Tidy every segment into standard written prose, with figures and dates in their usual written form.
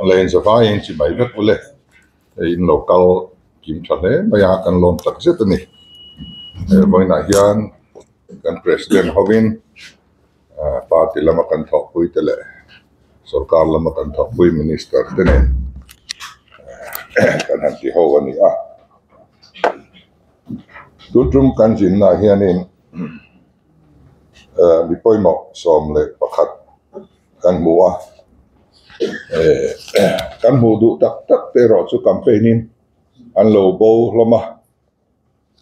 A leh in zavaiin chi mai vek ule hei in lo kal kim tha hle mai a kan lawm tak zet a ni he vawiinah hian kan president hovin ah party lama kan thawkpui te leh sorkar lama kan thawkpui minister te nen kan han ti ho a ni a tun tum kan zinnaah hianin ah mi pawimawh 11 kan hmu a eh kan hmuh duh tak tak te erawh chu campaign in an lo bo hlawm a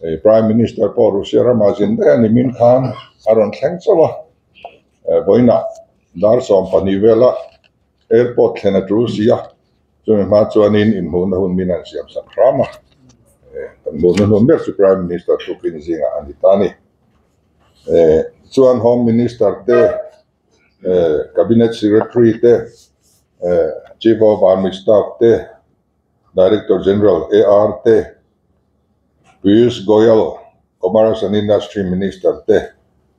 eh prime minister pawh Russia ramah zin daih a ni min khan a rawn thleng chauh a eh vawiinah dar 12 vela airport thlen a tul si a chumi hma chuanin inhmuhna hun min an siam sak hram a eh kan hmuhna hun ber chu prime minister tukin zingah a ni ta a ni eh chuan home minister te. Cabinet Secretary te, Chief of Army Staff te, Director General AR te, Piyush Goyal, Commerce and Industry Minister te,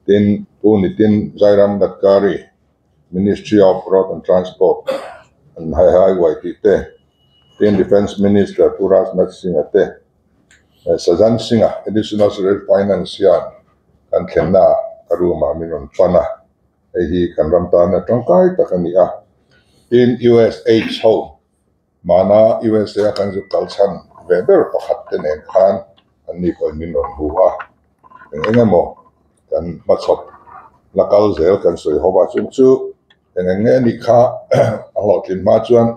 tin Pu Nitin Jairam Gadkari, Ministry of Road and Transport and Highway tih te, tin Defence Minister Pu Rajnath Singh-a te, Sajan Singh-a, Additional Secretary Finance hian kan thlenna ah ka room ah min rawn pan a, hei hi kan ram tan a tangkai tak a ni a. Tin, USH ho mahna USA a kan zuk kal chhan ve ber pakhat te nen khan an ni pawhin min rawn hu a, eng eng emaw kan hmachhawp la kal zel kan sawi ho a, chung chu eng eng nge nih kha a hlawhtlin hma chuan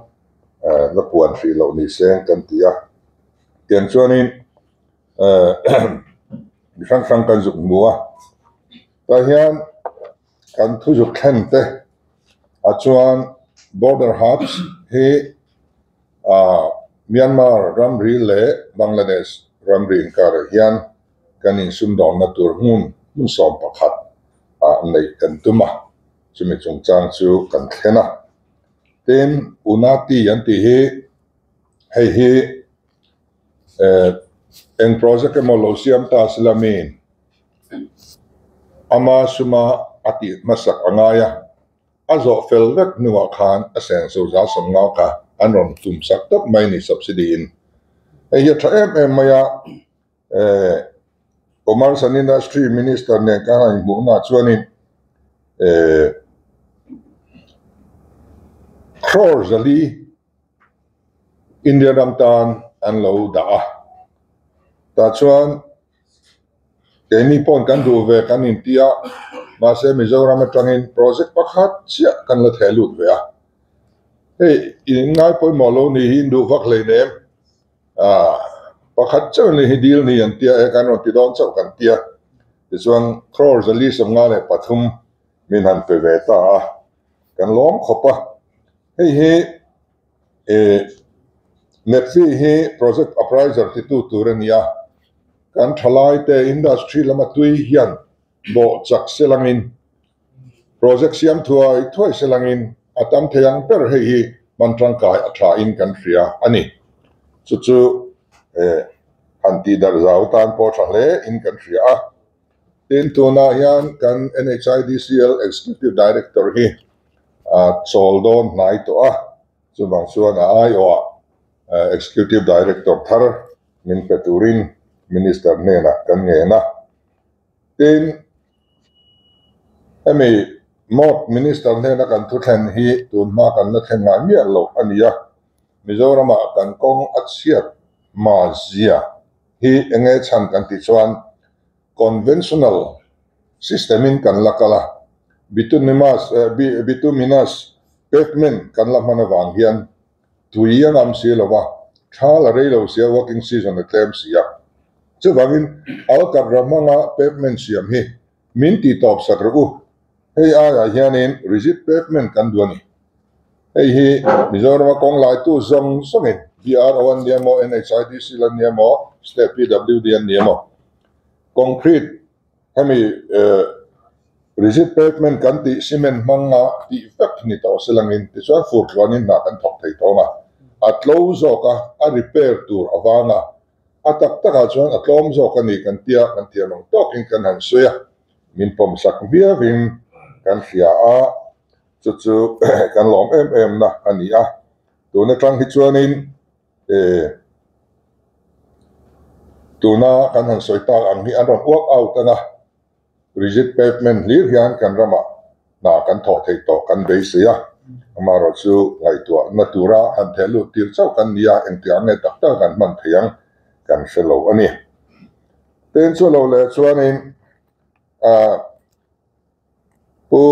la puan hrih loh ni seng kan ti a. Tiang chuanin mi hrang hrang kan zuk hmu a, tah hian kan thu zuk thlen te ah chuan border hubs hi ah Myanmar ramri leh Bangladesh ramri inkarah hian kan insumdawnna tur hmun hmun 11 ah neih kan tum a, chumi chungchang chu kan thlen a. Tin, Unati an tih hi hei hi eh eng project emaw lo siam ta sila min ama suma a tih hmasak a ngai a, a zawh fel vek hnuah khan a senso za 50 kha an rawn tum sak tawp mai ni subsidy in. Hei hi a tha em em mai a, eh Commerce and Industry Minister nen khan a inhmuhna chuanin eh crore 400 India ram tan an lo dah a, tah chuan keini paw'n kan duh ve kan inti a, mahse Mizoram atangin project pakhat chiah kan la theh lut ve a, hei in ngai pawimawh lo ni hi in duh vak hleinem ah pakhat chauh ni hi dil ni an tia e kan rawn ti dawn chauh kan tia tichuan crore 453 min han pe ve ta a, kan lawm khawp a, hei hi. Eh, Netflix hi project appraiser titu tur a ni a, kan thalaite industry lama tui hian bawh chak se langin, project siam thuai thuai se langin a tam thei ang ber hei hi hman tangkai a tha in kan hria a ni. Chu chu eh han tih darh zau tan pawh tha hle in kan hria a. Tin, tunah hian kan NHIDCL Executive Director hi a chawl dawn hnai tawh a, chuvang chuan a aiawhah Executive Director thar min pe turin Minister hnenah kan ngen a. Tin, hemi Mawt Minister hnena kan thu thlen hi tunhma kan la thlen ngai miah loh a ni a, Mizoramah kan kawng a chhiat hma zia hi eng nge chhan kan tih chuan conventional system in kan la kal a, bituminous bituminous pavement kan la hman avang hian tui a ngam si lo va, tha la rei lo sia working season a tlem si a. Chuvangin alkatra hmanga pavement siam hi min tih tawp sak rawh u. Hei aiah hianin rigid pavement kan duh a ni. Hei hi Mizorama kawng laitu zawng zawngin BRO an ni emaw, NHIDC an ni emaw, State PWD an ni emaw, concrete hemi rigid pavement kan tih cement hmanga tih vek ni tawh se langin tichuan fur tluanin hna kan thawk thei tawng a, a tlo zawk a, a repair tur avanga a tak takah chuan a tlawm zawk a ni kan tia kan thiam ang tawkin kan han sawi a, min pawmsak viauin kan hria a. Chu chu kan lawm em em na a ni a. Tun atang hi chuanin tuna kan han sawi tak ang hi an rawn work out ang a, rigid pavement hlir hian kan ramah hna kan thawh theih tawh kan beisei a, amaherawhchu ngaihtuahna tura han theh lut tir chauh kan ni a, engtiang nge tak tak kan hman thei ang kan hre lo a ni. Tin chu lo leh chuanin ah Pu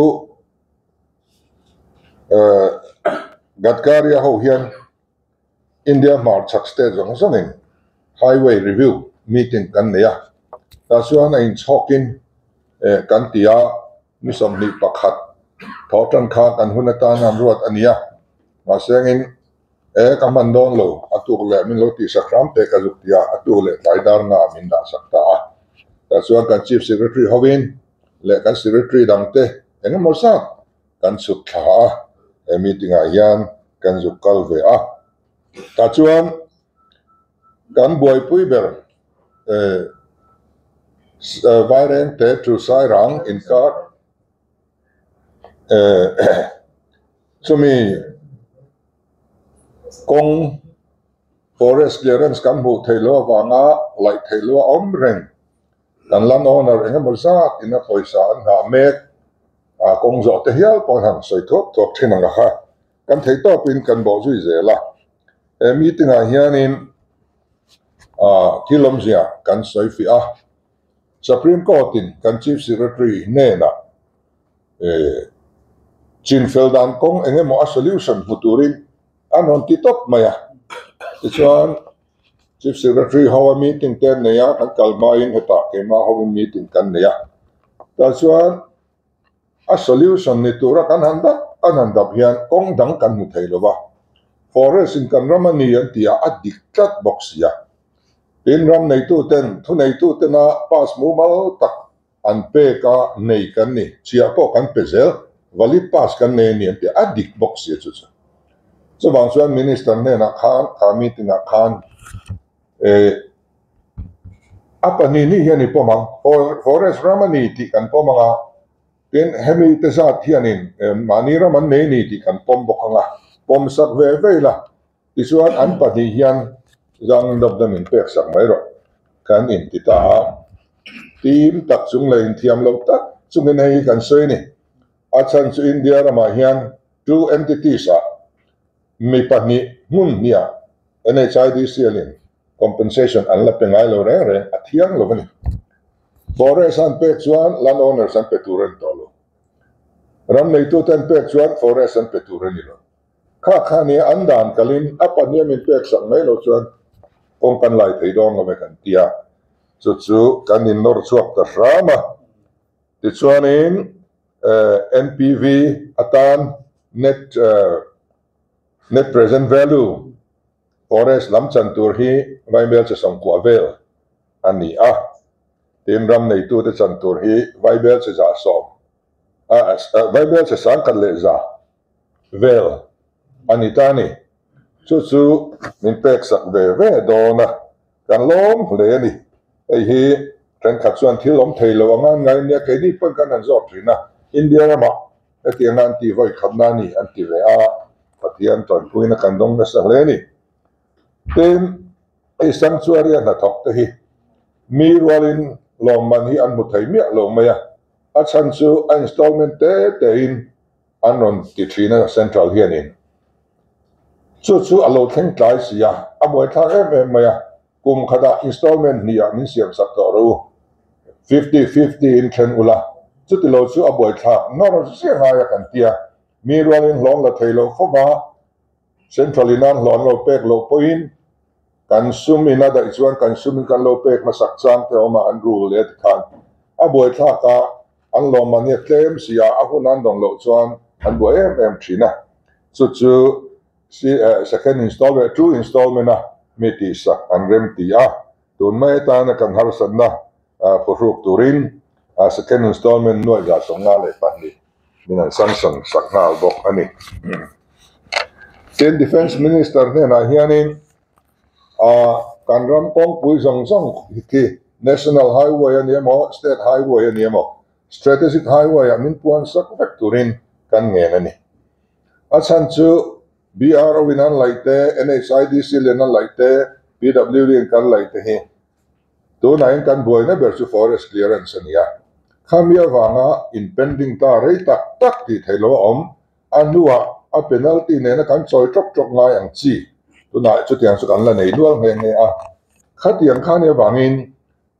Gadkari-a ho hian India hmarchhak state zawng zawngin highway review meeting kan nei a, tah chuan a inchhawkin kan ti a, ni 21 thaw tan kha kan hun atan an ruat a ni a, mahse engin e ka hman dawn lo, a tuk leh min lo tihsak hram teh ka zuk ti a, a tuk leh tlai dar nga min dahsak ta a, tah chuan kan chief secretary hovin leh kan secretary dangte eng emaw zat kan chhuk thla a, he meeting ah hian kan zuk kal ve a. Tah chuan kan buaipui ber Vairengte to Sairang inkar chumi kawng forest clearance kan hmuh theih loh avanga laih theih loh a awm reng. Kan land owner eng emaw zat in a pawisa an nghah mek a, kawng zawh te hial pawh an han sawi thuak thuak thin ang a kha. Kan theih tawpin kan bawh zui zel a. He meeting ah hianin thil awmzia kan sawi fiah a. Supreme Court in kan Chief Secretary hnenah chinfel dan kawng eng emaw a solution hmu turin an rawn ti tawp mai a. Tichuan Chief Secretary ho a meeting te an nei a, kan kal hmain hetah keimah hovin meeting kan nei a. Tah chuan a solution ni tura kan han dap an han dap hian kawng dang kan hmu thei lo va. Forest in kan ram a ni an ti a, a dik tlat bawk si a. Tin, ram neituten, thuneitutena pass mumal tak an pek a, nei kan ni, chhiah pawh kan pe zel, valid pass kan nei a ni an ti a, a dik bawk si a chu chu. Chuvang chuan Minister hnenah khan, kha meeting ah khan eh a pahnih ni hian i pawm ang, forest ram a ni tih kan pawm ang a, tin hemi te zat hianin mahni ram an nei a ni tih kan pawm bawk ang a, pawm sak ve ve ila. Tichuan an pahnih hian zang dawp dam in pek sak mai rawh kan inti ta a, tim tak chung leh inthiam lo tak chungin hei hi kan sawi a ni. A chhan chu India ramah hian two entities ah mi pahnih hmun hniah NHIDCL in compensation an la pe ngai lo reng reng a thiang lo a ni. Forest an pek chuan land owners an pe tur a ni tawh lo. Ram neitute an pek chuan forest an pe tur a ni lo. Kha kha nia an dan kalin a pahnih a min pek sak mai lo chuan kawng kan lai thei dawn lo e kan ti a, chu chu kan innawr chhuak ta hram a. Tichuanin NPV atan net net present value forest lam chan tur hi vaibel che 90 vel a ni a, tin ram neitute chan tur hi vaibel che 110 vaibel che 1100 vel a ni ta a ni. Chu chu min pek sak ve ve dawn a, kan lawm hle a ni. Hei hi thenkhat chuan thil awm thei lo anga an ngai nia, keini pawn kan han zawt thin a, India ramah hetianga an tih vawi khatna a ni an ti ve a, Pathian tanpuina kan dawng nasa hle a ni. Tin, hei sanctuary a hnathawk te hi mi rualin lawmman hi an hmu thei miah lo mai a, a chhan chu a installment te tein an rawn ti thin a Central hianin chu chu a lo thleng tlai si a, a buaithlak em em mai a, kum khatah installment hnih ah min siam sak tawh rawh u, fifty fifty in then ula, chuti lo chu a buaithlak nawr ziah ngai a kan ti a, mi rualin hlawm la thei lo fo va, Central in an hlawm lo pek loh pawhin kan sum in a daih chuan kan sum in kan lo pek hmasak chang te awm a an rule leh a ti khan a buaithlak a, An lawmman hi a tlem si a, a hun an dawn loh chuan an buai em em thin a. Chu chu second installment, two installment a mi tihsak an rem ti a. Tun mai atana kan harsatna phuhruk turin second installment 152,000 min an sanction sak nghal bawk a ni. Tin, Defence Minister hnenah hianin Kan ram kawngpui zawng zawng khi National Highway a ni emaw, State Highway a ni emaw, Strategic Highway ah min puan sak vek turin kan ngen a ni. A chhan chu BRO in an laih te, NHIDC lian an laih te, PWD in kan laih te hi tunah hian kan buaina ber chu forest clearance a ni a. Khami avanga in pending ta rei tak tak tih theih lo a awm. A hnuah a penalty nena kan chawi tawk tawk ngai ang chi. Tunah chutiang chu kan la nei nual nghe nghe a. Khatiang kha nia vangin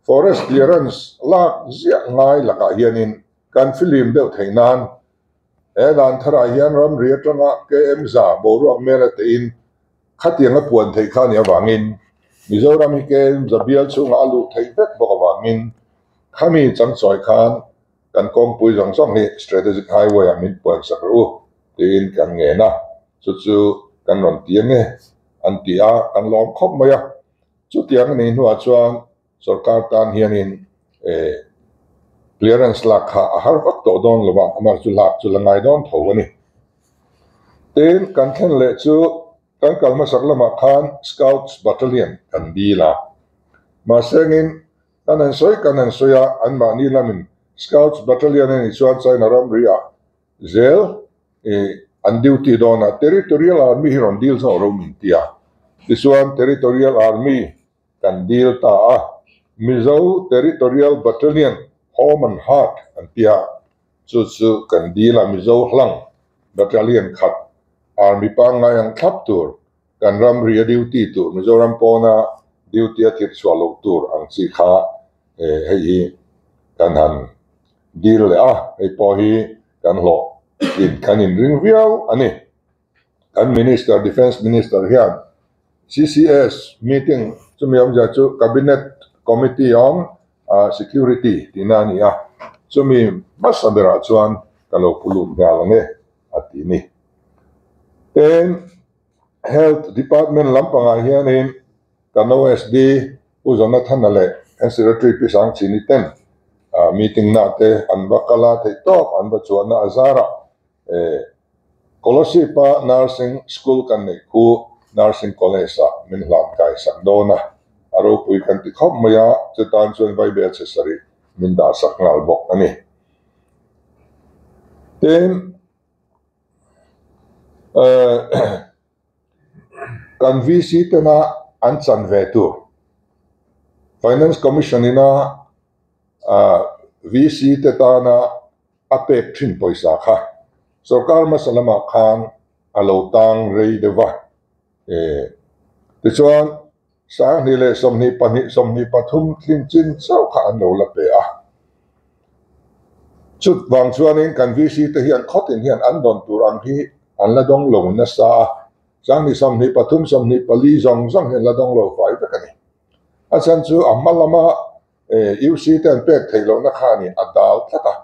forest clearance lak ziah ngai lakah hianin kan fihlim deuh theih nan he dan tharah hian ramri atanga KM za boruak mela tein khatiang a puan theih kha nia vangin Mizoram hi KM za bial chhungah a luh theih vek bawk avangin khami changchawi khan Kan kawngpui zawng zawng hi Strategic Highway ah min puan sak rawh u tiin kan ngen a, chu chu kan rawn ti ange an ti a, kan lawm khawp mai a. Chutiang a nih hnuah chuan sorkar tan hianin eh clearance lak kha a har vak tawh dawn lo va, amah chu lak chu la ngai dawn tho a ni. Tin, kan thlen leh chu kan kal hmasak lamah khan Scouts Battalion kan dil a, mahsengin Kan han sawi kan han sawi a, anmahni lamin Scouts Battalion a nih chuan China ramri ah zel ih an duty dawn a, Territorial Army hi rawn deal zawk ro min ti a. Tichuan Territorial Army kan deal ta a, Mizo Territorial Battalion Home and Heart an ti a, chu chu kan deal a, Mizo hlang Battalion khat Army pangngai ang thlap tur Kan ramri a duty tur, Mizoram pawna duty a thir chhuah loh tur ang chi kha hei hi kan han deal leh a, hei pawh hi kan hlawh in kan inring viau a ni. Kan Minister, Defence Minister hian CCS meeting chumi awmzia chu Cabinet Committee on Security tihna a ni a, chumi hmasa berah chuan ka lo pu lut nghal ang e a ti ni. Tin. Health Department lampangah hianin kan OSD Pu Jonathana leh kan Secretary Pi Sangchini ten meeting na te an va kal a, theihtawp an va chuahna a zarah Kolosip-a Nursing School kan neih khu Nursing College-ah min hlan kai sak dawn a, a ropui kan ti khawp mai a, chutan chuan Vaibel chhe sarih min dah sak nghal bawk a ni. Tin. Kan VC tena an chan ve tur Finance Commission ina VC te tana a pek thin pawisa kha sorkar hmasa lamah khan a lo tang rei deuh va. Tichuan 20 leh 22, 23 tling chin chauh kha an lo la pe a. Chut vang chuanin kan VC te hian khawtin hian an dawn tur ang hi an la dawng lo nasa a, 20, 23, 24 zawng zawng hi an la dawng lo fai vek a ni. A chhan chu a hma lama UC te an pek theih lohna khanin a dal tlat a.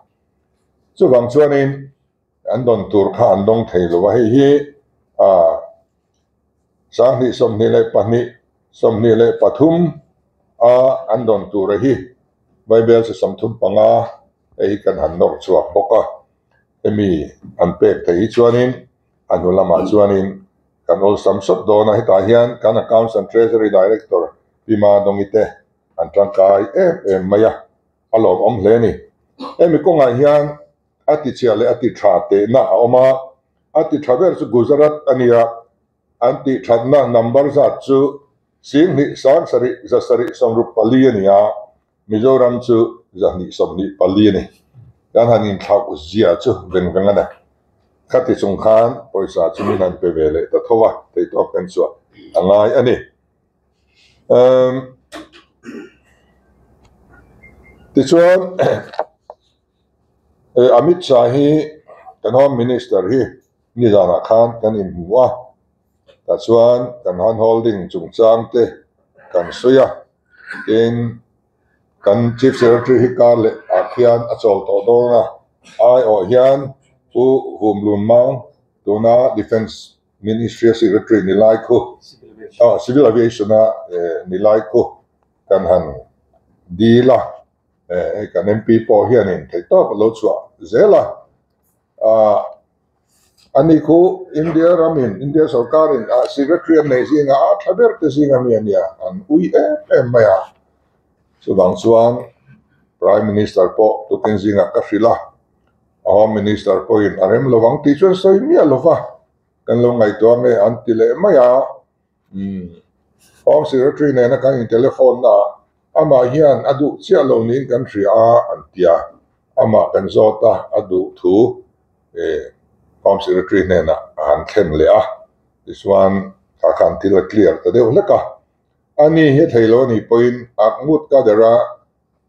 Chuvang chuanin an dawn tur kha an dawng thei lo a, hei hi 20 22, 23 a an dawn tura hi Bible chi 35 hei hi kan han nawr chhuak bawk a, hemi an pek theih hi chuanin a hnu lamah chuanin kan awlsam sawt dawn a, hetah hian kan Accounts and Treasury Director Pi Madongi te an tangkai em em mai a, a lawmawm hle a ni. Hemi kawngah hian a ti chhia leh a ti tha tehna a awm a, a ti tha ber chu Gujarat a nia, an tih thatna number zat chu 10 7 764 a ni a, Mizoram chu 224 a ni. Kan han inthlauh zia chu veng veng a ni. Khati chung khan pawisa chu min han pe ve leh ta tho a, theihtawp kan chhuah a ngai a ni. Umm tichuan. Amit Shah hi kan Home Minister hi nizanah khan kan inhmu a, tah chuan kan hand holding chungchang te kan sawi a, tin kan Chief Secretary hi kar leh ah khian a chawl tawh dawn a, aiawh hian Pu Vumlun Mang tuna Defence Ministry a Secretary ni lai khu, Civil Aviation a ni lai khu kan han dil a. Hei kan MP pawh hianin theihtawp a lo chhuah zel a, ah ani khu India ramin, India sorkarin ah secretary an nei zinga a tha ber te zinga mi a nia, an ui em em mai a. Chuvang chuan Prime Minister pawh tukin zingah ka hrilh a, a Home Minister pawhin a rem lovang tih chuan sawi miah lo va. kan lo ngaihtuah nge an ti leh mai a. Umm Home Secretary nena kan in telephone na ah amah hian a duh chiah lo niin kan hria a an ti a, amah kan zawt a, a duh thu Home Secretary hnenah a han thlen leh a, tichuan kha khan thil a clear ta deuh hlek a. Ani hi thei lo anih pawhin Akmut Kader-a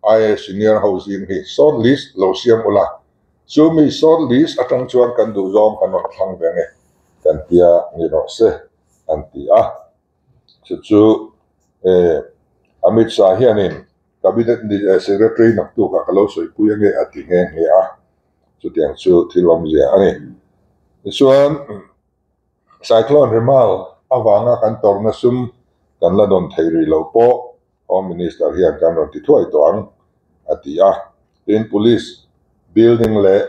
IAS senior ho zing hi short list lo siam ula, chu mi short list atang chuan kan duh zawng kan rawn thlang ve nge kan tia ni rawh se an ti a. Chu chu Amit Shah hianin Cabinet Secretary naktukah ka lo sawipui ange a ti nghe nghe a, chutiang chu thil awmzia a ni. Tichuan Cyclone Remal avanga kan tawrhna sum kan la dawn thei rih lo pawh Home Minister hian kan rawn ti thuai tawh ang, a ti a. Tin, Police building leh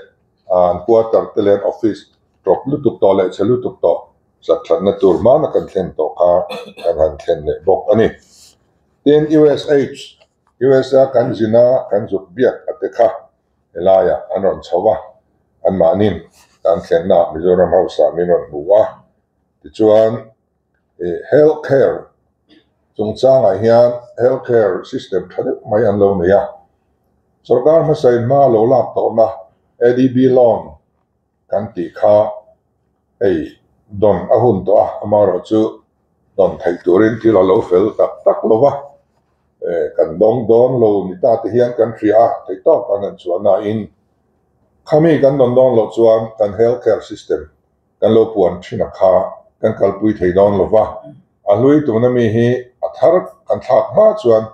an quarter te leh an office tawp lutuk tawh leh chhe lutuk tawh zat thatna tur hmana kan thlen tawh kha kan han thlen leh bawk a ni. Tin, USH, USA kan zina kan zuk biak a te kha helaiah an rawn chho a, anmahnin kan thlennaah Mizoram House ah min rawn hmu a. Tichuan, Health care chungchangah hian health care system tha deuh mai an lo nei a, sorkar hmasa in hma lo lak tawhna ADB loan kan tih kha hei dawn a hun tawh a, amaherawhchu dawn theih turin thil a lo fel tak tak lo va, kan dawng dawn lo ni ta te hian kan hria a, theih tawk an han chhuah nain khami kan dawn dawn loh chuan kan health care system kan lo puan thin a kha kan kalpui thei dawn lo va, a hlui tuna mi hi a thar kan thlak hma chuan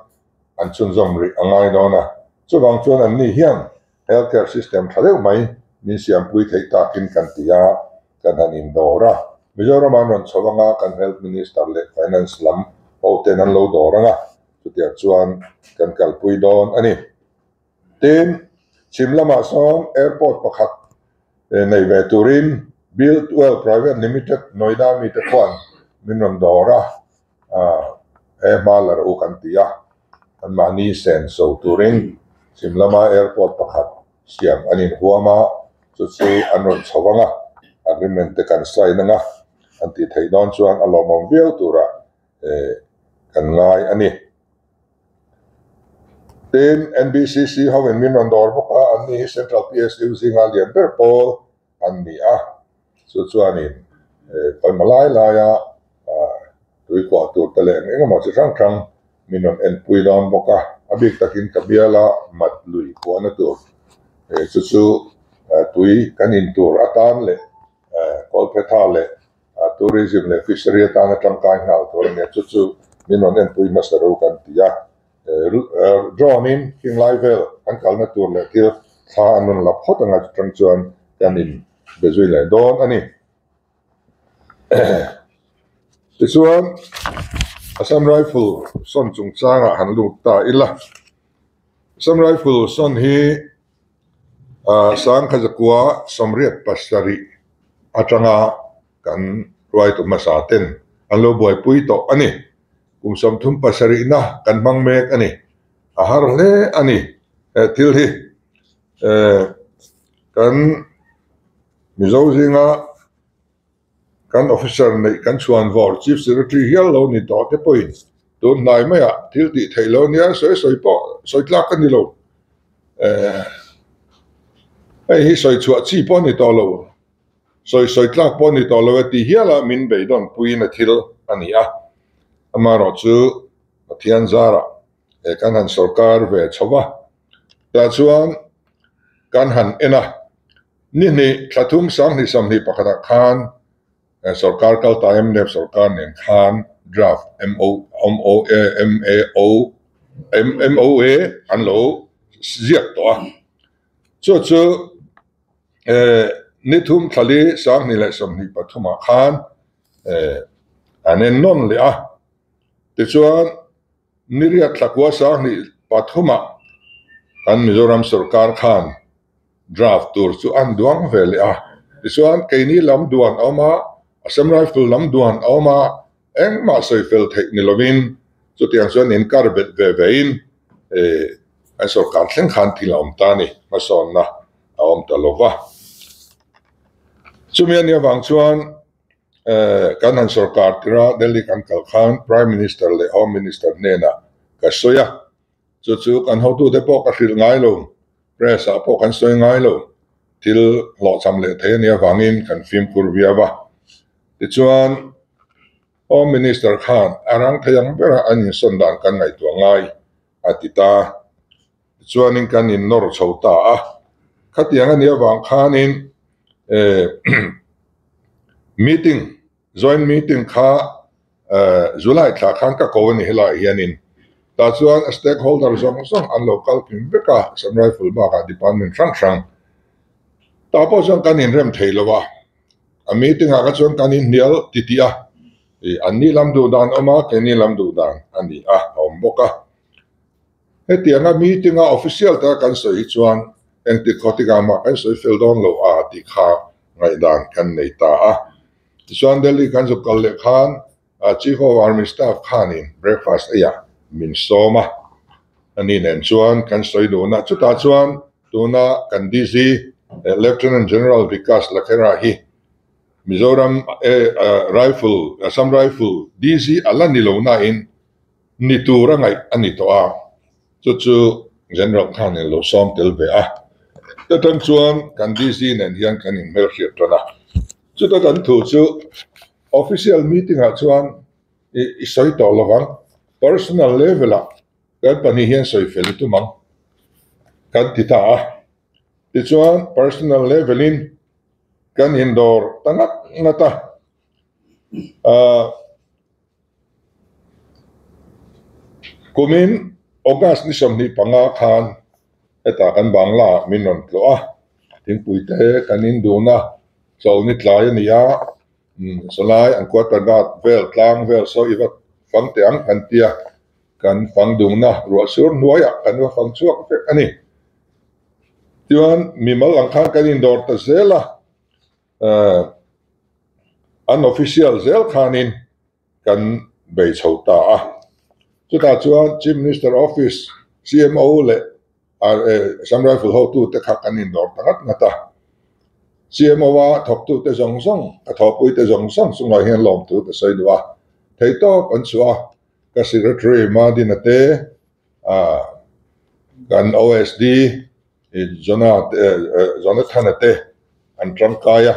an chhunzawm rih a ngai dawn a, chuvang chuan an ni hian health care system tha deuh mai min siampui theih takin kan ti a, kan han indawr a, Mizoram an rawn chho anga kan health minister leh finance lam ho ten an lo dawr anga chutiang chuan kan kalpui dawn a ni. Tin, chhim lamah sawn airport pakhat nei ve turin Build Well Private Limited Noida mite khuan min rawn dawr a, he hma la rawh u kan ti a, anmahni sen so turin chhim lama airport pakhat siam an inhuam a, chu chu an rawn chho ang a, agreement te kan sign ang a, an tih theih dawn chuan a lawmawm viau turah kan ngai a ni. Tin, NBCC hoin min rawn dawr bawk a, anni hi Central PSU zinga lian ber pawl an ni a. Chu chuanin pawimawh lai laia tui kuah tur te leh eng engemaw chi hrang hrang min rawn enpui dawn bawk a. A bik takin ka biala mat lui kuahna tur chu chu tui kan in tur atan leh Kawlphetha leh Tourism leh fishery atana tangkai nghal tur a nia, chu chu min rawn enpui hmasa ro kan ti a. Drone in khinglai vel an kalna tur leh thil thla an rawn la phawt anga chutang chuan kan in be zui leh dawn a ni. Tichuan Assam Rifle sawn chungchangah han lut ta ila. Assam Rifle sawn hi Sangkhazakua 87 atanga kan hruaitu hmasa ten an lo buaipui tawh a ni. Kum 37 na kan hmang mek a ni. A har hle a ni he thil hi. Kan Mizo zinga Kan officer neih kan chhuan vawr Chief Secretary hial lo ni tawh te pawhin tun hnai maiah thil tih theih lo nia sawi sawi pawh sawi tlak ka ni lo. Hei hi sawi chhuah chi pawh a ni tawh lo, sawi sawi tlak pawh a ni tawh lo e tih hiala min beidawn puiin a thil a ni a. Amaherawhchu Pathian zarah he kan han sorkar ve chho va, tah chuan kan han en a. Ni hnih thla thum 2021 ah khan sorkar kal ta mnf sorkar nen khan draft MO MAO MOA an lo ziak tawh a. Chu chu ni thum thla li 2023 ah khan an en nawn leh a. Tichuan ni riat thla kua 2023 ah kan Mizoram sorkar khan Draft tur chu an duang ve leh a, tichuan keini lam duan a awm a, Assam Rifle lam duan a awm a, engmah sawi fel theih ni lovin chutiang chuan inkar bet ve vein an sorkar thleng khan thil a awm ta a ni, hmasawnna a awm ta lo va. Chumi a nih avang chuan. Kan han sorkar tirh a, Delhi kan kal khan Prime Minister leh Home Minister hnenah ka sawi a, chu chu kan hotute pawh ka hrilh ngai lo, press ah pawh kan sawi ngai lo, thil hlawhchham leh thei a nih avangin kan fimkhur viau a. Tichuan, Home Minister khan a rang thei ang bera an insawn dan kan ngaihtuah ngai a ti ta. Tichuanin kan innawr chho ta a, khatiang a nih avang khanin meeting, joint meeting kha July thla khan ka ko a ni helaiah hianin tah chuan a stakeholder zawng zawng an lo kal kim vek a, Assam Rifle bakah department hrang hrang tah pawh chuan kan inrem thei lo a, a meeting ah kha chuan kan inhnial titih a, anni lam duh dan awm a, keini lam duh dan a ni a, a awm bawk a. Hetianga meeting a official taka kan sawi hi chuan engtik khaw tikah mah kan sawi fel dawn lo a tih kha ngaihdan kan nei ta a. Tichuan Delhi kan zuk kal leh khan Chief of Army Staff khanin breakfast eiah min sawm a, ani nen chuan kan sawi dun a. Chutah chuan tuna kan DG Lieutenant General Vikas Lakhera hi Mizoram Rifle, Assam Rifle DG a la ni lo nain Ni tur a ngaih a ni tawh a, chu chu General khan in lo sawm tel ve a. Chutang chuan kan DC nen hian kan inhmelhriat tan a. Chuta kan thu chu official meeting ah chuan i sawi tawh lo vang, personal level ah kan pahnih hian sawi fel i tum ang kan ti ta a. Tichuan personal level in kan indawr ta ngat ngat a. Kumin August ni 25 khan hetah kan Bangla ah min rawn tlawh a, thingpui te kan in dun a, chawlhni tlai a ni a, sawlai an quarter guard vel tlang vel saw i va fang teh ang kan ti a, kan fang dun a, ruah sur hnuaiah kan va fang chhuak vek a ni. Tichuan mimal ang khan kan indawr ta zel a, an official zel khanin kan bei chho ta a. Chutah chuan Chief Minister Office, CMO leh Assam Rifle hotute kha kan indawr ta ngat ngat a. CMO a thawktute zawng zawng, a thawhpuite zawng zawng chungah hian lawmthu ka sawi duh a. Theihtawp an chhuah a, ka Secretary Madina te, kan OSD Jonathan-a te an tangkai a.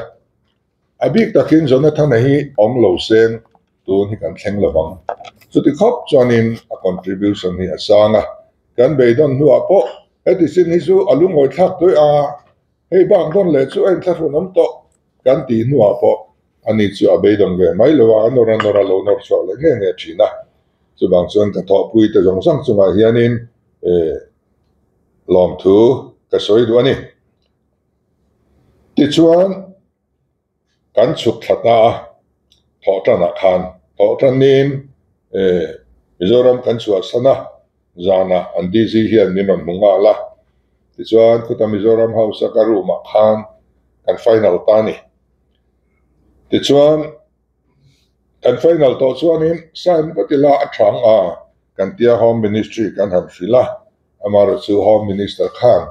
A bik takin Jonathan-a hi awm lo seng tun hi kan thleng lo vang. Chuti khawp chuanin a contribution hi a sang a, kan beidawn hnuah pawh heti sin hi chu a lungawi thlak tawih a, hei bak dawn leh chu a inthlahrun awm tawh kan tih hnuah pawh ani chu a beidawn ve mai lo a, a nawr a nawr a lo nawr chhuak leh nge nge thin a. Chuvang chuan ka thawhpui te zawng zawng chungah hianin lawmthu ka sawi duh a ni. Tichuan, kan chhuk thla ta a, thawhtanah khan thawhtanin Mizoram kan chhuahsan a, zanah an DC hian min rawn hmu nghal a. Tichuan, khuta Mizoram House a ka room ah khan kan final ta a ni. Tichuan, kan final tawh chuanin sign vat ila a tha ang a, kan tia Home Ministry kan han hrilh a, amaherawhchu Home Minister khan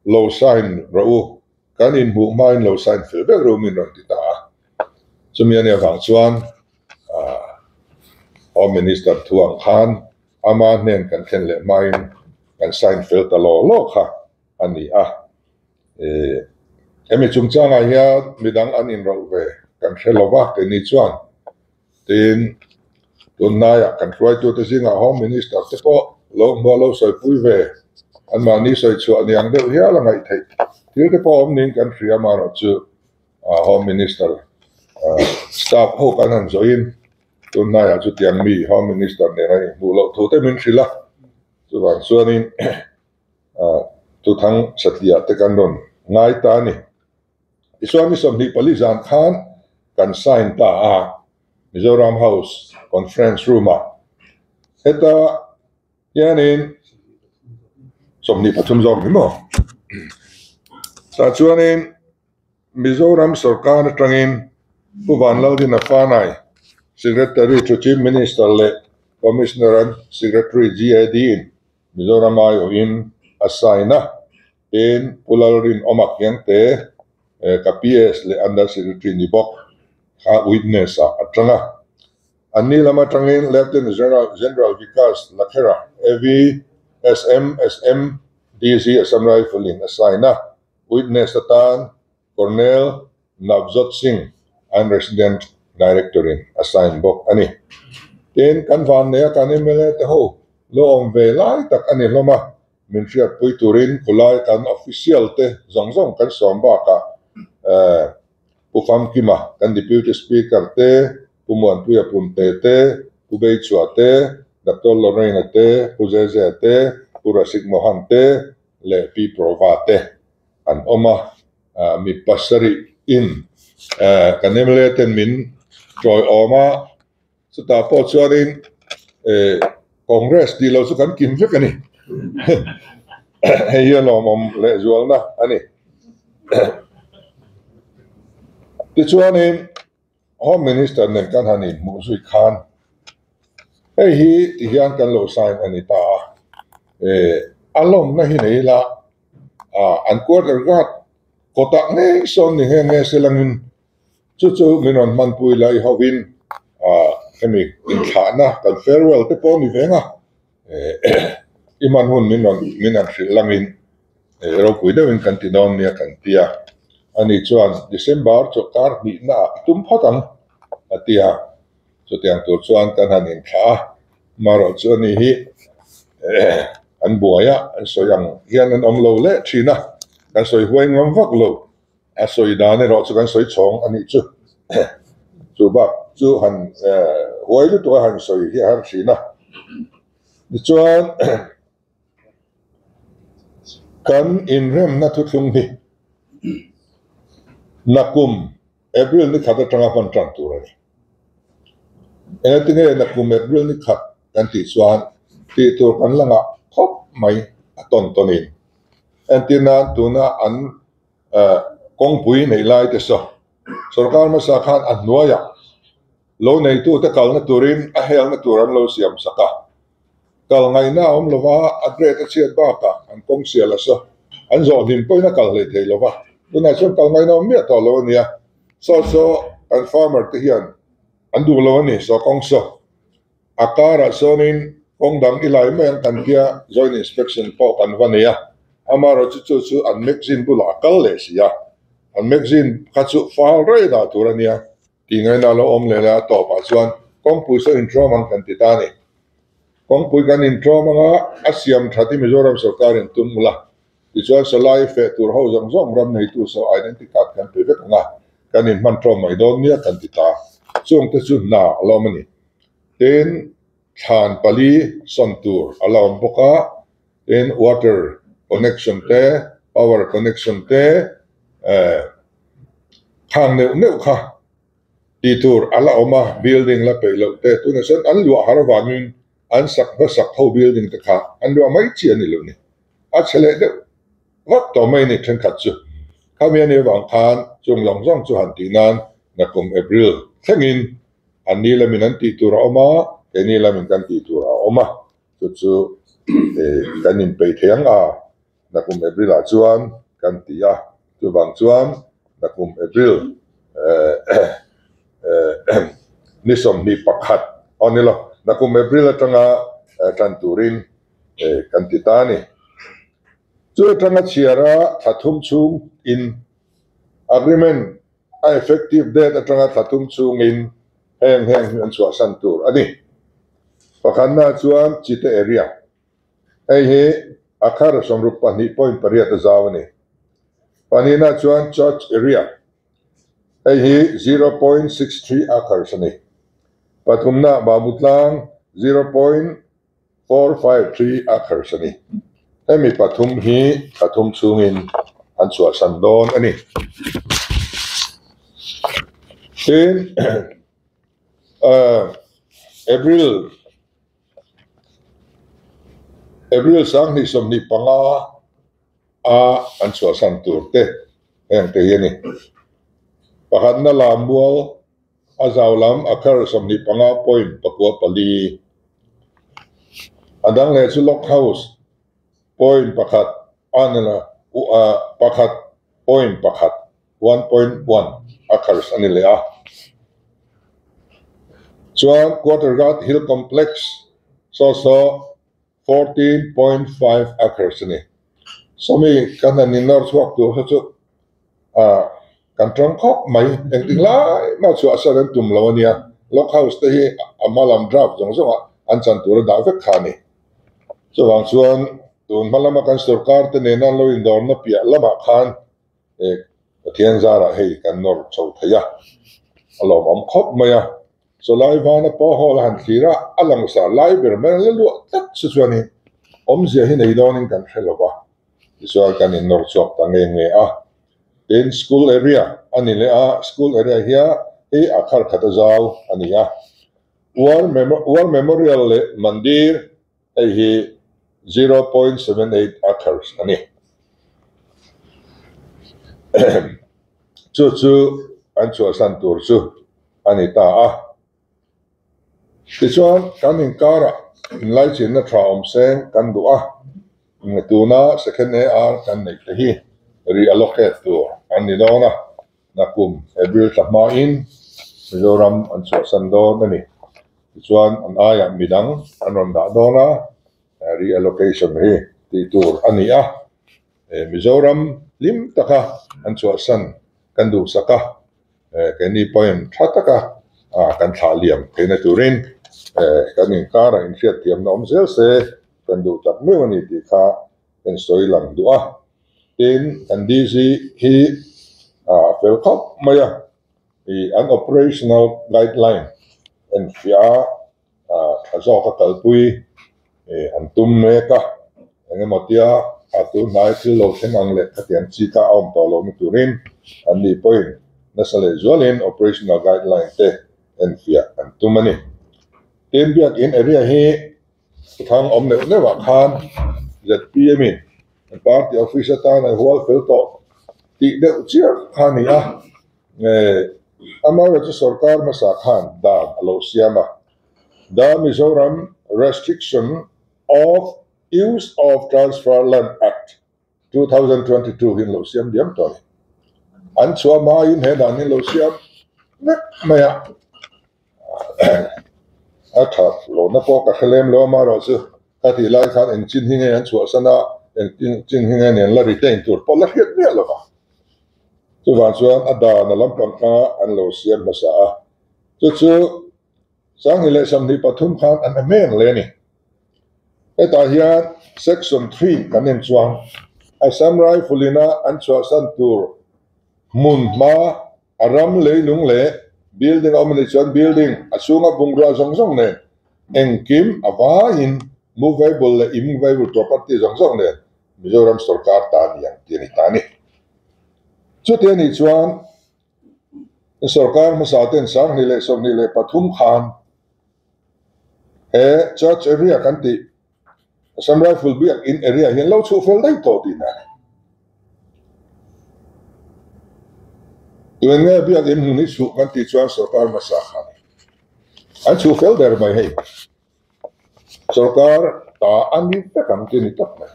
Lo sign rawh u, kan inhmuh hmain lo sign fel vek rawh u min rawn ti ta a. Chumi a nih avang chuan Home Minister thu ang khan ama hnen kan thlen leh hmain kan sign fel ta law law kha a ni a. Hemi chungchangah hian midang an inrawlh ve kan hre lo va, keini chuan Tin, tunlaiah kan hruaitute zingah Home Minister te pawh lo hmuah lo sawipui ve, anmahni sawi chhuah ni ang deuh hial a ngaih theih thil te pawh awm niin kan hria amaherawh chu Home Minister staff ho kan han zawhin tunlaiah chutiang mi Home Minister nen an inhmuh loh thu te min hrilh a, chuvang chuanin thuthang satliah te kan rawn ngai ta a ni. Tichuan ni 24 zan khan kan sign ta a, Mizoram House Conference Room ah. Heta hianin 23 zawk ni maw? Tah chuanin Mizoram sorkar atangin Pu Vanlaldina Fanai, Secretary to Chief Minister leh Commissioner and Secretary GAD in Mizoram aiawhin a sign a. Tin, Pu Lalrinawma Khiangte, ka PS leh Under Secretary ni bawk. kha witness ah a tang a. Anni lam atangin Lieutenant General General Vikas Lakhera, AV, SM, SM, DZ Assam Rifle in a sign a, witness atan Colonel Navjot Singh an Resident Director in a sign bawk a ni. Tin, kan vanneia kan mla te ho lo awm ve lai tak a ni hlawm a, min hriatpui turin khulai kan official te zawng zawng kan sawm bakah Pu Famkima kan Deputy Speaker te, Pu Muanpuia Punte te, Pu Beichua te, Doctor Lorraine-a te, Pu Zezea te, Pu Rasik Mohan te leh Pi Prova te an awm a, mi pasarih in kan mla ten min tawiawm a, chutah pawh chuanin Congress tih loh chu kan kim vek a ni. Hei hi a lawmawm lehzualna a ni. Tichuanin Home Minister nen kan han inhmuh zui khan hei hi ti hian kan lo sign a ni ta a, a lawmna hi nei ila an quarter guard kawtah ngei sawn ni nghe nghe se langin chu chu min rawn hmanpui lai hovin hemi inthlahna kan farewell te pawh a ni veng a, i hman hun min rawn min han hrilh langin ropui deuhin kan ti dawn nia kan ti a, ani chuan December chawlhkar hnihna ah a tum phawt ang a ti a, chutiang tur chuan kan han inthlah a, marawh chu ani hi an buai a, an sawi ang hian an awm lo leh thin a, kan sawi huai ngam vak lo. A sawi dan erawh chu kan sawi chhawng a nih chu. Chu bak chu han huai lutuk a han sawi hi a har thin a. Tichuan kan inremna thuthlung hi nakum April ni khat atanga hman tan tur a ni. Engati nge nakum April ni khat kan tih chuan tih tur kan la ngah khawp mai a tawn tawnin. Entir nan tuna an kawngpui neih lai te saw sorkar hmasa khan a hnuaiah lo neitute kalna turin a helna tur an lo siam sak a, kal ngaihna a awm lova a grade a chhiat bakah an kawng sial a saw an zawh hlim pawhin a kal hlei thei lova, tunah chuan kal ngaihna awm miah tawh lo a nia, saw saw kan farmer te hian an duh lo a ni saw kawng saw. A karah sawnin kawng dang i lai mai ang kan tia joint inspection pawh kan va nei a, amaherawhchu chu chu an magazine bulah a kal leh si a, an magazine kha chu fal rei dah tur a nia tih ngaihna a lo awm leh lai a tawpah chuan kawngpui saw intrawm ang kan ti ta a ni. Kawngpui kan intrawm anga a siam that hi Mizoram sorkarin tum ula tichuan salai feh tur ho zawng zawng ram neitu saw identity card kan pe vek ang a, kan inhman tawm mai dawn nia kan ti ta. Chungte chu hna a lo awm a ni. Tin, thlan pali sawn tur a la awm bawk a, tin water connection te, power connection te eh khang neuh neuh kha tih tur a la awm a, building la peih loh te tunah chuan an luah har avangin an sak hmasak ho building te kha an luah mai chi a ni lo ni. A chhe leh deuh vak tawh mai a ni thenkhat chu. Khami a nih avang khan chung zawng zawng chu han tih nan nakum April thlengin An ni lamin an tih tur a awm a, keini lamin kan tih tur a awm a, chu chu kan inpeih thei ang a, nakum April-ah chuan kan ti a, chuvang chuan nakum April ni 21 aw ni lo, nakum April atanga tan turin kan ti ta a ni. Chu atanga chhiara thla thum chhung in agreement A effective date atanga thla thum chungin heng heng hi an chhuahsan tur a ni. Pakhatna chuan Chite area. Hei hi a khar 62.8 a zau a ni. Pahnihna chuan Church area. Hei hi 0.63 acres a ni. Pathumna Mamutlang 0.453 acres a ni. Hemi pathum hi thla thum chhungin an chhuahsan dawn a ni. Tin, April April 2025 a an chhuahsan tur te heng te hi a ni. Pakhatna Lammual A zau lam a kar 25.94. A dang leh chu Lock House point pakhat a ni lo, pakhat point pakhat, 1.1, a kar a ni leh a. Chuan Quarter Guard Hill Complex saw saw 14.5 acres a ni. Sawmi kan han innawr chhuak tur kha chu ah kan tawng khawp mai. Engtik lai mah chhuah san an tum lo a nia. Log house te hi a hma lam draft zawng zawngah an chan tur a dah vek kha a ni. Chuvang chuan tun hma lama kan sorkar te nena an lo indawrna piah lamah khan eh Pathian zarah hei kan nawr chho thei a, a lawmawm khawp mai a. Chawlai vana pawh haw la han thlir a, a langsa lai ber mai la luah tlat chu chuanin awmzia hi nei dawnin kan hre lo va, tichuan kan innawr chhuak ta nge nge a. Tin, school area a ni leh a, school area hia hi a khar khat a zau a ni a. War War Memorial leh Mandir hei hi 0.78 acres a ni. Chu chu an chhuahsan tur chu a ni ta a. Tichuan kan inkarah inlaichinna tha awm seng kan duh a, tuna Second AR kan neih te hi re-allocate tur an ni dawn a, nakum April thla hmain Mizoram an chhuahsan dawn a ni. Tichuan an aiah midang an rawn dah dawn a, re-allocation hi tih tur a ni a. Mizoram hlim taka an chhuahsan kan duhsak a. Keini pawhin tha taka kan thlah liam theihna turin kan inkarah inhriatthiamna awm zel se kan duh tak meuh a ni tih kha kan sawi lang duh a. Tin, kan DC hi a fel khawp mai a, an operational guideline enfiah a tha zawka kalpui an tum mek a, eng emaw tia a tun hnai thil lo thleng ang leh khatiang chi kha a awm tawh lohna turin an ni pawhin nasa leh zualin operational guideline te enfiah an tum a ni. Tin, biakin area hi thang awm neuh neuhah khan zpm in an party office atan an hual fel tawh tih deuh chiah kha a ni a. Amaherawhchu sorkar hmasa khan dan a lo siam a, The Mizoram Restriction of Use of Transfer Land Act, 2022 hi an lo siam diam tawh a ni. An chhuah hmain he dan hi an lo siam vek mai a, a tha lohna pawh ka hre lem lo amaherawhchu ka tih lai khan eng chin hi nge an chhuahsan a, eng chin hi nge nen la retain tur pawh la hriat miah lo va. Chuvang chuan a dan a lampang kha an lo siam hmasa a, chu chu Sanghnih leh 23 khan an amend leh a ni. Hetah hian Section 3 kan en chuan Assam Rifle ina an chhuahsan tur hmun hma a ram leilung leh building a awm a nih chuan building a chhunga bungrua zawng zawng nen engkim a vaiin movable leh immovable property zawng zawng nen Mizoram sorkar ta a ni ang tih a ni ta a ni. Chuti a nih chuan sorkar hmasa ten 2023 khan he church area kan tih Assam Rifle biak in area hian lo chhuh fel daih tawh tih na a ni. Tun nge biak in hmun hi chhuh kan tih chuan sorkar hmasa khan an chhuh fel der mai hei. Sorkar ta a ni vek ang chi ni tak mai.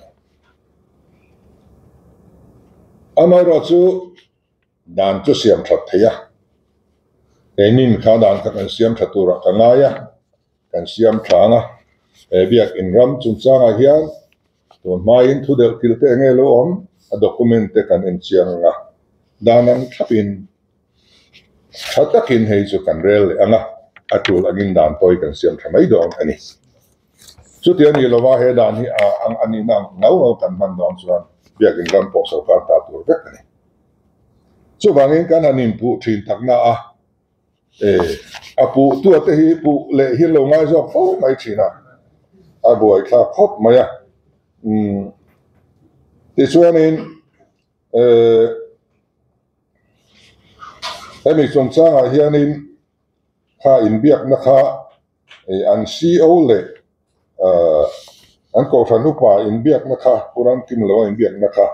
Amaherawh chu dan chu siam that thei a, keinin kha dan kha kan siam tha turah ka ngai a, kan siam tha ang a, he biakin ram chungchangah hian tun hmain thu delh thil te enge lo awm a document te kan enchiang ang a, dan ang thlapin Tha takin hei chu kan rel leh ang a, a tul angin dan pawi kan siam tha mai dawn a ni. Chuti a nih lova he dan hi a ang a nihna ang ngau ngau kan hman dawn chuan biakin ram pawh sorkar ta tur vek a ni. Chuvangin kan han inpuh thin takna a, e, a puhtua te hi puh leh hi lo ngai zawk fo mai thin a, a buaithlak khawp mai a. Umm, tichuanin, e, Hemi chungchangah hianin kha inbiakna kha an CO leh an Kohhran upa inbiakna kha Pu Ramkimloa inbiakna kha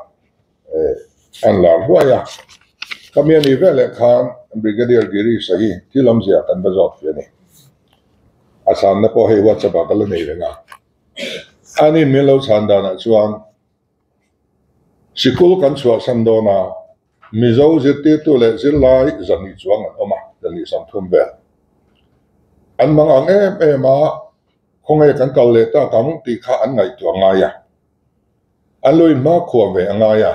an lar hluai a. Khami a nih veleh khan Brigadier Girish-a hi thil awmzia kan va zawt fih a ni. A chhanna pawh hei WhatsApp-ah ka la nei reng a. Anin min lo chhan danah chuan Sikul kan chhuahsan dawn a, Mizo zirtirtu leh zirlai zahnih chuang an awm a, zahnih 30 vel. An mang ang em em a, khawnge kan kal leh tak ang tih kha an ngaihtuah ngai a. An lo inhmakhua ve a ngai a,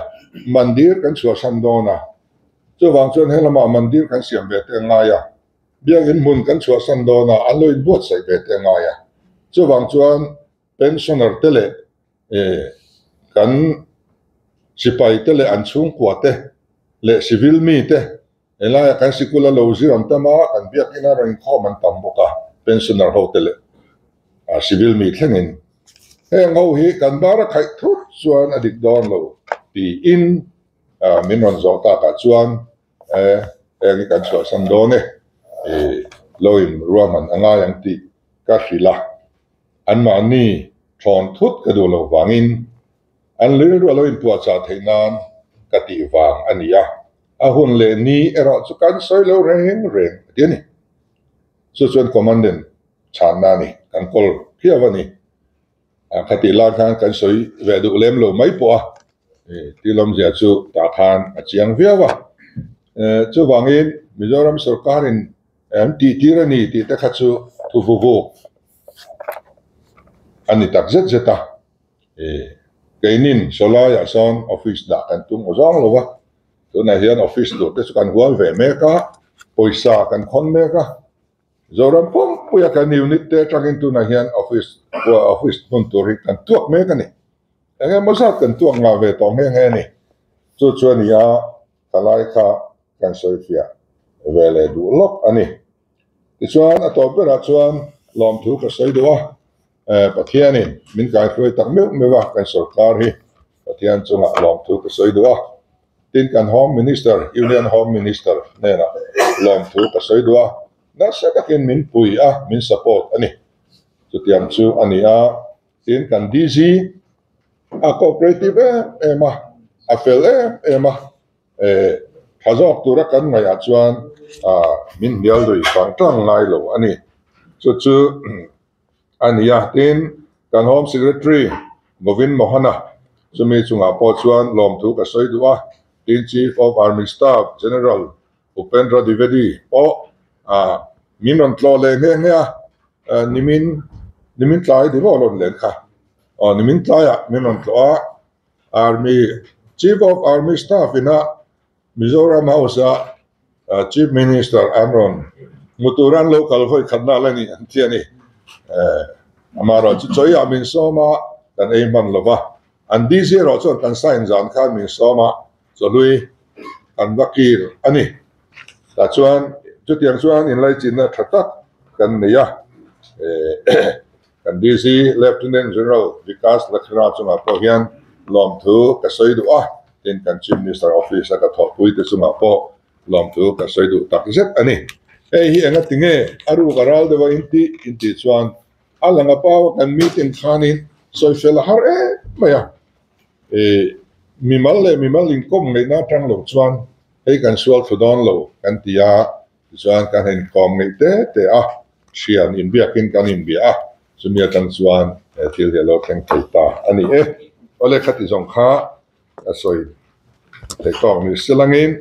mandir kan chhuahsan dawn a, chuvang chuan helamah mandir kan siam ve te a ngai a, biakinn hmun kan chhuahsan dawn a, an lo inbuatsaih ve te a ngai a. Chuvang chuan pensioner te leh kan sipai te leh an chhungkua te leh civil mi te Helaiah kan sikul a lo zir an tam a, kan biakinn a rawn inkhawm an tam bawk a, pensioner ho te leh civil mi thlengin. Heng ho hi kan bar a khaih thut chuan a dik dawn lo tiin min rawn zawh takah chuan heng hi kan chhuahsan dawn e, lo in ruahman a ngai ang tih ka hrilh a, anmahni thawn thut ka duh loh vangin An rilru a lo inpuahchah theih nan ka tih vang a ni a, a hun leh ni erawh chu kan sawi lo reng reng a ti a ni. Chu chuan commandant chhanna a ni, kan kawl phiau a ni. A khatih lai khan kan sawi ve duh lem lo mai pawh a, thil awmzia chu tah khan a chiang viau a. Chuvangin Mizoram sorkarin an tihtir a ni tih te kha chu thu vuvuk a ni tak zet zet a. Keinin sawlaiah sawn office dah kan tum aw zawng lo va, tunah hian office tur te chu kan hual ve mek a, pawisa kan khawn mek a, Zoram pumpuia kan unit te atangin tunah hian office office hmun tur hi kan tuak mek a ni. Eng emaw zat kan tuak ngah ve tawh nghe nghe a ni. Chu chu a ni a, thalai kha kan sawifiah ve leh duh lawk a ni. Tichuan a tawp berah chuan lawmthu ka sawi duh a, Pathianin min kaihruai tak meuh meuh a, kan sorkar hi Pathian chungah lawmthu ka sawi duh a. Tin kan Home Minister, Union Home Minister hnenah lawmthu ka sawi duh a, nasa takin min pui a, min support a ni. Chutiang chu a ni a, tin kan DG a cooperative em em a, a fel em em a, Tha zawk tura kan ngaihah chuan min hnial lui tang tang ngai lo a ni. Chu chu a ni a, tin kan Home Secretary Govind Mohana chumi chungah pawh chuan lawmthu ka sawi duh a, tin Chief of Army Staff General Upendra Dwivedi pawh min rawn tlawh leh nghe nghe a, nimin nimin tlai ni maw rawn len kha, aw nimin tlaiah min rawn tlawh a. Army Chief of Army Staff ina Mizoram House a Chief Minister an rawn hmu tur an lo kal vawi khatna la ni an ti a ni. Amaherawh chu chawi ah min sawm a, kan ei hman lo va. An DC erawh chuan kan sign zan khan min sawm a, chawhlui an va kir a ni. Tah chuan chutiang chuan inlaichinna tha tak kan nei a. Kan DC Lieutenant General Vikas Lakhra chungah pawh hian lawmthu ka sawi duh a, tin kan Chief Minister Office a ka thawhpui te chungah pawh lawmthu ka sawi duh tak zet a ni. Hei hi enga tinge a ruk a ral deuh a intih intih chuan a lang a pau a kan meeting khanin sawi fel a har em mai a, ih mimal leh mimal inkawm ngaihna atang lo chuan hei kan sual thlu dawn lo kan ti a, Tichuan kan inkawm ngeih te te a, thian inbiakin kan inbia a, chumi atang chuan he thil hi a lo thleng thei ta a ni e. Awle khati zawng kha ka sawi theih tawk ni se langin.